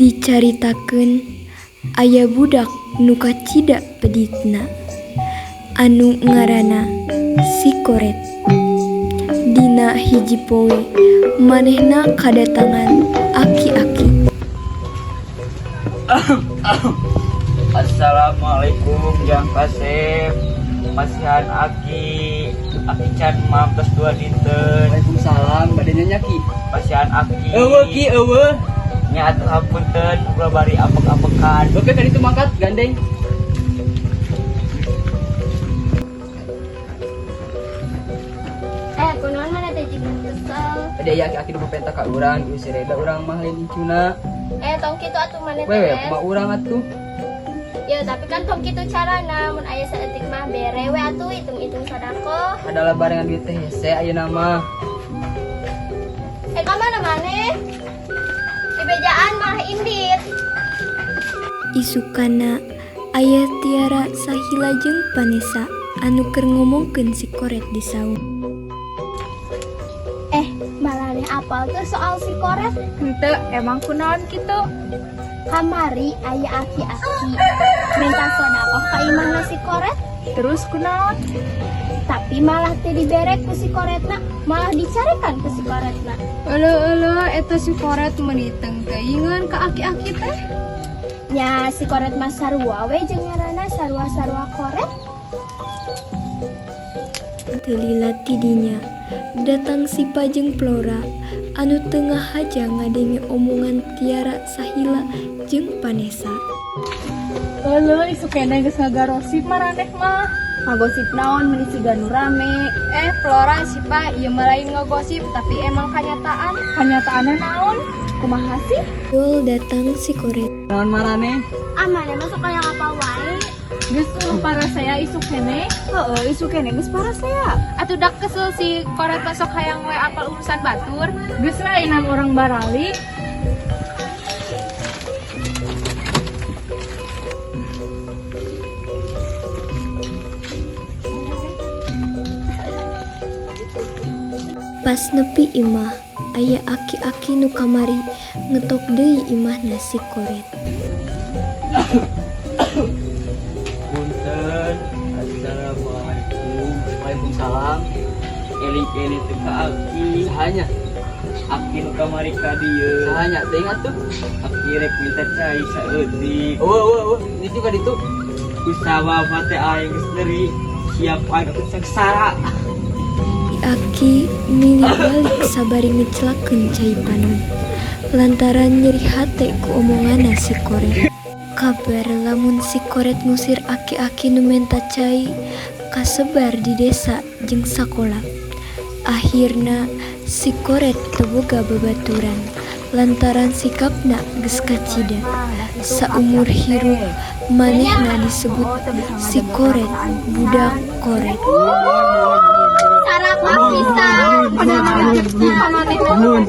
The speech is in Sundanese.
Dicaritakeun aya budak nu kacida peditna anu ngaranna Si Koret. Dina hiji poe manehna kadatangan aki-aki. Assalamualaikum, Jang Kasep. Pasihan aki. Aki can mampes 2 dinten. Waalaikumsalam, bade nanya, Ki. Pasihan aki. Euweuh, Ki, euweuh. Nya atuh, hapunten ulah bari apek-apekan. Oke, kan itu mangkat gandeng. Eh, kunaon maneh teh jiga kesel? Ada ya aki-aki nu penta ka urang, diusir da urang mah lain incuna. Eh, tong kitu atuh maneh Wewe, teh. Kumaha urang atuh? Ya, tapi kan tong kitu carana, mun aya saeutik mah bere we atuh, hitung-hitung sodakoh. Adalah barengan duit teh hese ayeuna mah. Eh, ka mana maneh? Dibejaan malah indit. Isukana aya Tiara, Sahila jeung Vanessa anu keur ngomongkeun si Koret di saung. Eh, maraneh apal tuh soal si Koret? Henteu, emang kunaon kitu? Kamari aya aki-aki minta sodakoh ka imahna si Koret, Terus kunaon? Tapi malah teu dibere ku si Koretna, malah dicarekan ku si Koretna. Euleuh euleuh, eta si Koret meuni teuingeun ka aki-aki teh. Nya, si Koret mah sarua we jeung ngaranna, sarua-sarua koret. Teu lila tidinya datang Sipa jeung Flora anu teu ngahaja ngadenge omongan Tiara, Sahila jeung Vanessa. Euleuh, isuk keneh geus ngagarosip maraneh mah. Ngagosip naon, meuni siga nu rame? Eh, Flora, Sipa, ieu mah lain ngagosip, tapi emang kanyataan. Kanyataanna naon? Kumaha sih? Dol datang si Koret. Naon maraneh? Ah, maneh mah sok hayang apal wae. Geus ulah parasea isuk keneh. Heeh, isuk keneh geus parasea. Atuh dak kesel si Koret mah sok hayang we apal urusan batur. Geus lah inam orang barali. Pas nepi imah, aya aki-aki nu kamari ngetok deui imahna si Koret. Punten. Assalamualaikum. Waalaikumsalam. Eling-eling teu ka aki? Sahanya? Aki nu kamari ka dieu. Sahanya teuing atuh. Aki rek minta cai saeutik. Euweuh, euweuh, euweuh. Itu ka ditu. Kusabab hate aing geus nyeri. Siap aing atuh sengsara. Aki milih balik sabari ngeclakeun cai panon lantaran nyeri hate ku omonganna si Koret. Kabar lamun si Koret ngusir aki-aki nu menta cai kasebar di desa jeung sakola. Akhirna si Koret teu boga babaturan lantaran sikapna geus kacida. Saumur hirup manehna disebut si Koret, budak koret. Sarap pisan. Padahal maneh.